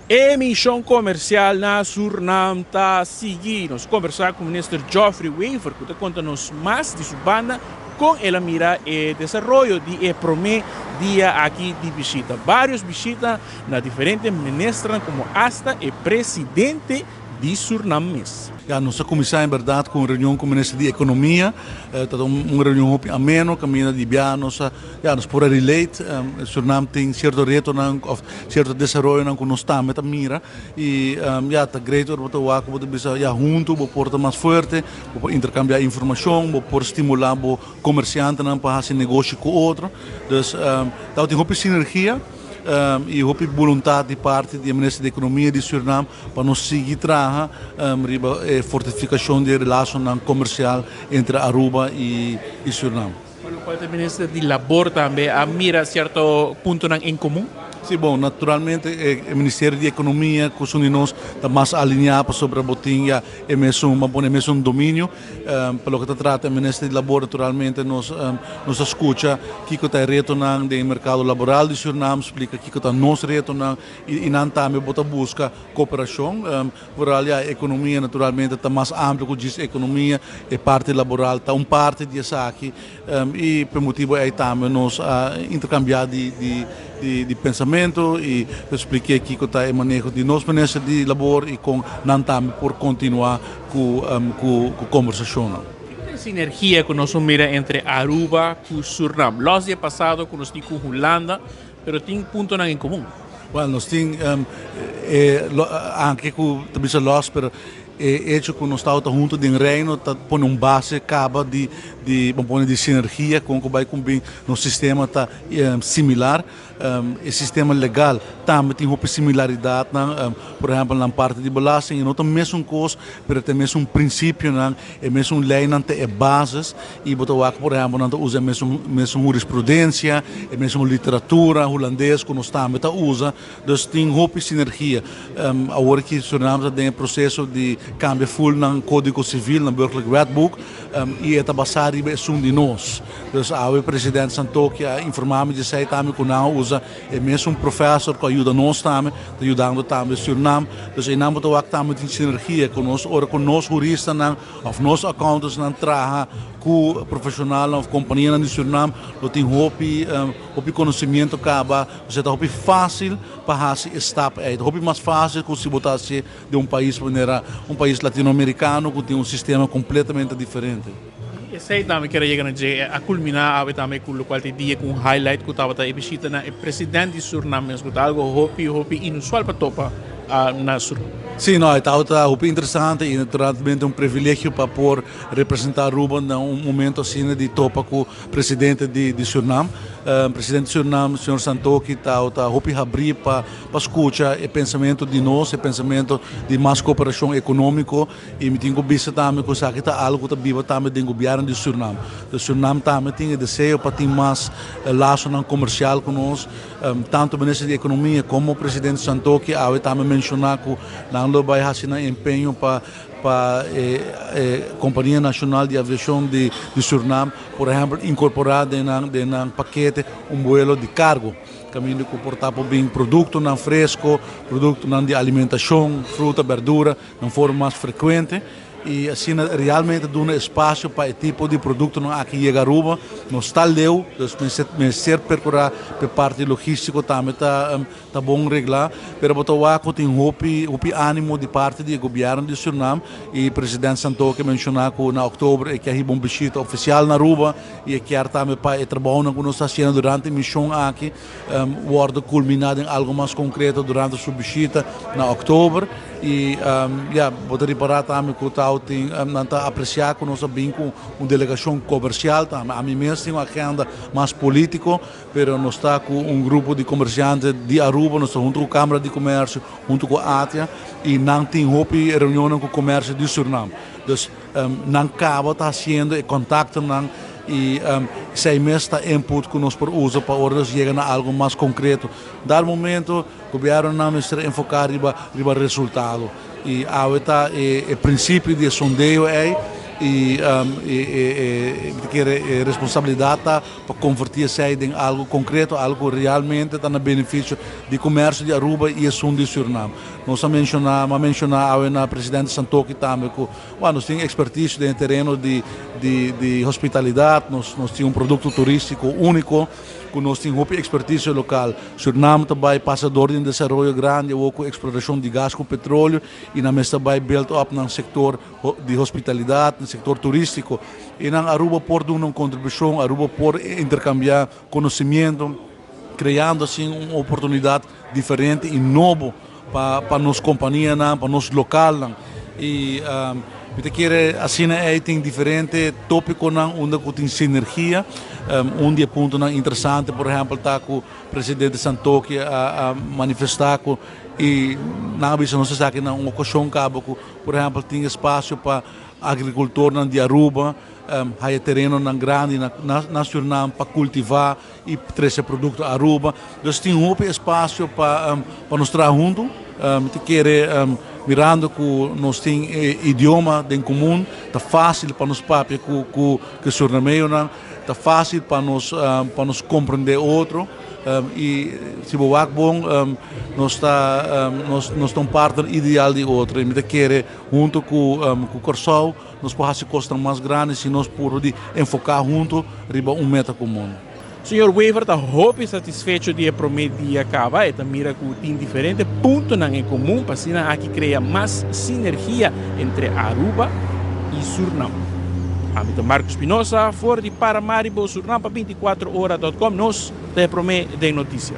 E mision comercial na Surinam ta sigui. Nos a conversa cu Minister Geoffrey Wever cu ta conta nos mas di su banda con el a mira e desaroyo di e prome dia aki di bishita. Varios bishita na diferente ministernan como hasta e presidente di Surnam mes. Ya, nos a kuminsá en bèrdat ku un reunion ku Minister di Ekonomia. Ta un reunion hopi ameno kaminda di bia nos a, ya, nos por a relate. Surnam tin sierto retonan òf sierto desaroyonan ku nos tambe ta mira i ya, ta great ora bo ta wak ku bo ta bisa ya huntu bo por ta mas fuerte, bo por interkambiá informashon, bo por stimulá bo komersiantenan pa hasi negoshi ku otro. Dus tabatin hopi sinergia i hopi boluntat di parti di e Minister di Ekonomia di Surnam pa nos sigui traha riba e fortifikashon di e relashonnan komersial entre Aruba i Surinam. Pa lokual ta e Minister di Labor tambe a mira sierto puntonan en komun? Si, bon, naturalmente e Ministerio di Ekonomia ku esun di nos ta mas alineá pasobra bo tin ya e mesun, bo a pone e mesun dominio. Pa loke ta trata e Minister di Labor naturalmente nos nos a skucha kiko ta e retonan den e merkado laboral di Surinam, splika kiko ta nos retonan I nan tambe bo ta buska koperashon. Vooral ya ekonomia naturalmente ta mas amplio ku djis ekonomia, e parti laboral ta un parti di esaki i p'e motibu ei tambe nos a interkambiá di pensamentu i spliké kiko ta e maneho di nos minister di labor i kon nan tambe por kontinuá ku kombersashonnan. Kiko ta e sinergia ku nos por mira entre Aruba ku Surnam? Los di e pasado ku nos tin ku Hulanda, Pero tin puntonan en komun. Well, nos tin e anke ku ta bisa los, pero e hecho ku nos tabata huntu den Reino ta pone un base kaba di di bo pone di sinergia kon ku bai kumbin nos sistema ta similar. E sistema legal tambe tin hopi similaridatnan, por ehèmpel nan parti di belasting e no ta mesun kos, pero ta e mesun prinsipionan, e mesun leinan ta e basis. I bo ta wak, por ehèmpel, nan ta usa e mesun mesun hurisprudensia, e mesun literatura hulandes ku nos tambe ta usa. Dus tin hopi sinergia. Awor ki Surinam ta den e proseso di kambia ful nan Kódigo Sivil, nan Burgerlijk Wetboek, i e ta basá riba esun di nos. Dus awe president Santokhi a informá mi di esei tambe ku nan a usa e mesun profèsor ku a yuda nos tambe, ta yudando tambe Surinam. Dus einan bo ta wak tambe tin sinergia ku nos ora ku nos huristanan Of nos accountantsnan traha ku profeshonalnan of kompanianan di Surinam lo tin hopi hopi konosimiento kaba, osea ta hopi fásil pa hasi e stap ei. Ta hopi mas fásil ku si bo ta hasié den un pais manera un pais latinoamerikano ku tin un sistema kompletamente diferente. Esei tambe kier a yega na dje, a kulminá awe tambe ku lokual ta e dia ku un highlight ku tabata e bishita na e president di Surinam mes ku ta algu hopi hopi inusual pa topa. Na Surinam. Sí, no, e tabata hopi interesante y naturalmente un privilegio pa por representa Aruba na un momento asina di topa cu presidente di di Surinam. Presidente di Surinam, señor Santokhi, tabata hopi habri pa pa scucha e pensamento di nos, e pensamento di mas cooperacion economico y mi tin cu bisa tambe cu esaki ta algo cu ta biba tambe den gobierno di Surinam. Surinam tambe tin e deseo pa tin mas lasonan comercial cu nos. Tanto Minister di Economia como Presidente Santokhi awe tambe menciona cu nan lo bay haci nan empeño pa pa e Compania Nacional di Aviacion di Surinam por ehempel incorpora den nan den nan pakete un buelo di cargo caminda cu por ta por bin productonan fresco, productonan di alimentacion, fruta, berdura den forma mas frecuente. I asina realmente duna espasio pa e tipo di produktonan aki yega Aruba. Nos ta leu, dus mester mester perkurá pa e parti logístiko tambe ta ta bon reglá. Pero bo ta wak ku tin hopi hopi ánimo di parti di e gobièrnu di Surinam i president Santokhi a menshoná ku na òktober e kier hiba un bishita ofisial na Aruba i e kier tambe pa e trabounan ku nos ta hasiendo durante e mishon aki wòrdu kulminá den algu mas konkreto durante su bishita na òktober. I ya, bo ta ripará tambe ku tau tin, nan ta apresiá ku nos a bin ku un delegashon komersial tambe. Ami mes tin un agenda mas polítiko, pero nos ta ku un grupo di komersiante di Aruba, nos ta huntu ku Kámara di Komersio, huntu ku ATIA, i nan tin hopi reunionnan ku komersio di Surnam. Dus nan kaba ta hasiendo e kontaktonan i esei mes ta input ku nos por usa pa ora nos yega na algu mas konkreto. Dar momento. Gobiernonan mester enfoca riba riba resultado y awe ta e e principio di e sondeo ey. Y e responsabilidad ta pa converti esey den algo concreto, algo realmente ta na beneficio di comercio di Aruba y esun di Suriname. Nos a menciona, a menciona na presidente Santokhi tambe cu, bueno, nos tin expertise den tereno di hospitalidad, nos tin un producto turistico unico, cu nos tin hopi expertise local. Suriname tambe pasa door di un desaroyo grandi, cu exploracion di gas cu petroleo, y nan mes tambe build up den sector di hospitalidad, den sector turistico. Y na Aruba por duna un contribucion, Aruba por intercambia conocimento, creando asina un oportunidad diferente y nobo pa nos compania, pa nos local. Y mi ta kere asina ey tin diferente topico unda cu tin sinergia. Un di e punto interesante, por ehempel, ta cu presidente Santokhi a manifesta cu y na bisa nos sa cu na un ocasion caba cu, por ehempel, tin espacio pa agricultor di Aruba, haya tereno nan grandi na Suriname pa cultiva y trece producto Aruba. Anto tin hopi espacio pa nos traha hunto. Ta kere mirando cu nos tin idioma en comun, ta facil pa nos papia cu Suriname, ta facil pa nos comprende otro. Y si bo wak bon, nos ta un partner ideal di otro. Y mi ta kere hunto cu Corsou, nos por haci cos mas grandi si nos por di enfoca hunto riba un meta comun. Señor Wever ta hopi satisfecho di e prome dia caba y ta mira cu tin diferente punto en comun pa asina aki crea mas sinergia entre Aruba y Suriname. Ami ta Marco Espinosa, for di Paramaribo, Suriname pa 24ora.com, nos ta prome den noticia.